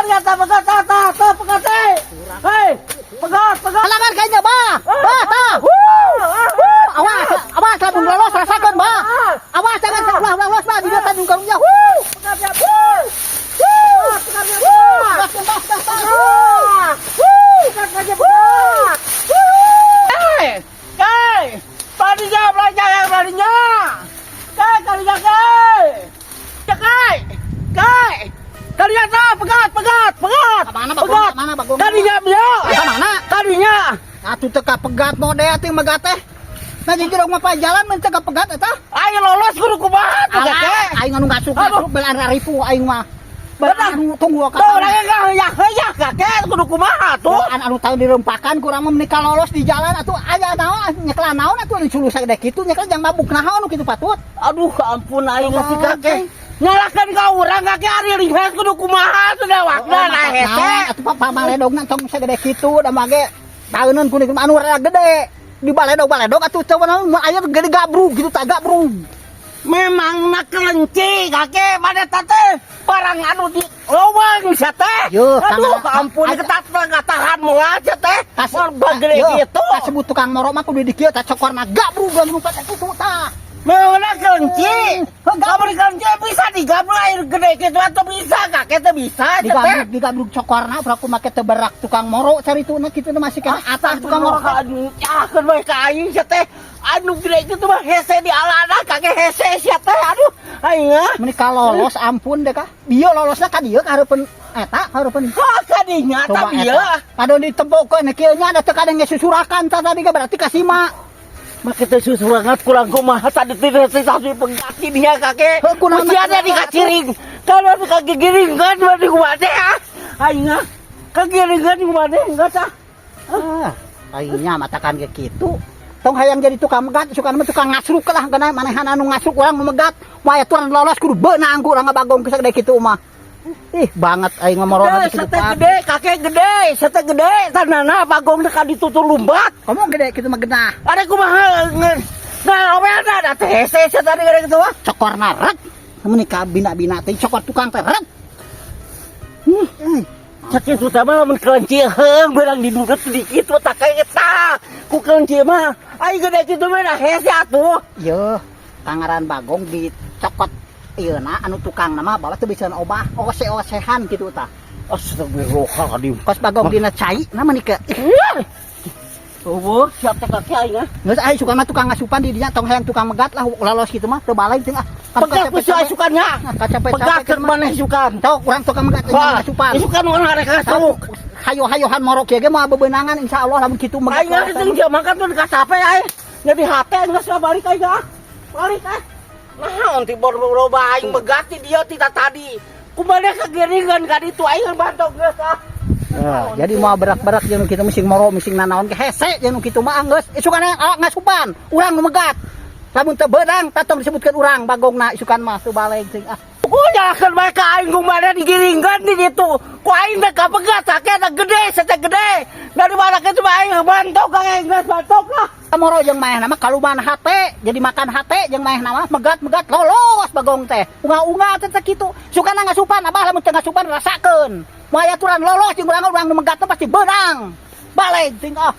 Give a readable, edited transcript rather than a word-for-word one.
Kadinya tah, pegat, tah, tah, tah, pegat teh. Hei, pegat, pegat. Halangan kayaknya, bah. Bah, tah. Awas, awas lamun lolos rasakeun, bah. Awas, jangan ulah ulah lolos, bah, di dieu tah karunya. Wuh. Pegat ya, wuh. Wuh, pegat ya, pegat. Bah, bah, bah, bah. Wuh, pegat aja, pegat. Hei, hei, padinya, padinya, yang padinya. Hei, kalinya, hei. Ya, kai, kai. Kadinya tah, pegat, pegat, pegat. Mana bagong? Pegat. Mana bagong? Kadinya, dia. Ka mana? Kadinya. Atuh teu kapegat model teh megat teh. Nah, jadi dong mah jalan mun teu kapegat eta. Ayo lolos kudu kumaha tuh, kakek? Aing anu ngasuk ngasuk belan ripu aing mah. Belan anu tunggu ka. Tuh, orangnya nggak ya kakek kudu kumaha tuh. Anu anu tahu dirempakan kurang mah menikah lolos di jalan atuh aya naon nyekelan naon atuh diculu sagede kitu nyekelan jang mabuk naon nu kitu patut. Aduh, ampun aing si kakek. Oh, Nyalahkan ka urang kakek, ari lihat kudu kumaha tuh dawakna nah hese. Atuh papa baledogna tong sagede kitu da mage tauneun kuning anu rada gede. Di baledog-baledog atuh teu mun aya gede gabrug gitu tah, gabrug. Memang nak kelenci kakek pada tate barang anu di lobang sia teh. Yuh, aduh, kang- ampun ketat nggak tahan moal sia teh. Tas Moal bagede Yuh, gitu. Kasebut tukang moro mah kudu di kieu tah, cokorna gabrug lamun teh kitu tah. Memang nak kelenci. Hmm, Kamu di kelenci bisa digabrug air gede gitu atau bisa kakek teh bisa sia teh. Digabrug digabrug cokorna peraku make teu berak tukang moro cari tu kitu masih kana atas tukang moro teh. Aduh, nyalahkeun bae ka aing sia teh. Anu gede gitu mah hese di alana kakek, hese sia teh. Aduh, aing ah. Meuni lolos ampun deh kah. Dieu lolosna ka dieu ka hareupeun eta, hareupeun. Kok kadinya Coba tapi eta. ya. Padahal ditempokeun kieu nya ada teu kadang ge susurakan tah tadi ge berarti kasima. Make teh susurangat kurang kumaha tadi tidak satu pengganti dia kakek. Heuh, kunaon Masih ada di kaciring. Kalau di kaki giring kan berarti kumaha teh ah. Aing ah. Kagiringan kumaha teh enggak tah. Ah, aingnya matakan ge kitu. Tong hayang jadi tukang megat, suka mah tukang ngasruk lah kana manehan anu ngasruk, urang nu megat. Moal aturan lolos kudu beunang ku urang ngabagong geus gede kitu mah. Ih, banget aing mah morona Gede, kitu. sete gede, kakek gede, sete gede, tanana bagong teh ka lumbat. Kamu gede kitu mah genah. Ada kumaha nah, obelna da teh hese sia tadi gede kitu mah. Cokorna rek. Mun ka bina-bina teh cokor tukang teh rek. Cek itu mah lamun kelenci heung beurang didudut sedikit mah tak kayak eta. Ku kelenci mah aing gede kitu mah da hese atuh. Yeuh, pangaran bagong dicokot ieu na anu tukang nama bawa teu bisa obah ose-osehan kitu tah. Astagfirullahaladzim. Kos bagong dina cai na mah ke. Oh, siap teh kakek aing ah. Geus aing suka mah tukang ngasupan di dinya, tong hayang tukang megat lah lolos kitu mah teu balik teh ah. Pegat ku si isukannya. Kacape. Pegat keur maneh isukan. Tau urang tukang megat Wah, ngasupan. isukan urang arek ngasuk. Hayo-hayohan moro kieu ge moal bebenangan insyaallah lamun kitu megat. Aing geus jeung makan tuh kacape aing. Jadi hate geus balik aing ah. Balik ah. Naon ti loba aing megat ti dia ti tadi. Kumaha kegiringan ka ditu aing bantok geus ah. Nah, jadi mau berak-berak jeung kitu mising moro mising nanaon ge hese jeung kitu mah geus isukan ngasupan urang nu megat. Lamun teu beunang tatong disebutkeun urang bagongna isukan mah teu balik teuing ah. Ku nyalahkeun bae ka aing kumaha digiringkeun di ditu. Ku aing teh kapegat sakit gede sete gede. Dari mana kitu mah aing bantok aing geus bantok lah. Moro jeung manehna mah kaluman hate, jadi makan hate jeung manehna mah megat-megat lolos bagong teh. Unga-unga teh teh kitu. Sukana ngasupan abah lamun teu ngasupan rasakeun. Moal aturan lolos jeung urang urang nu megat teh pasti beunang. Balik teuing ah.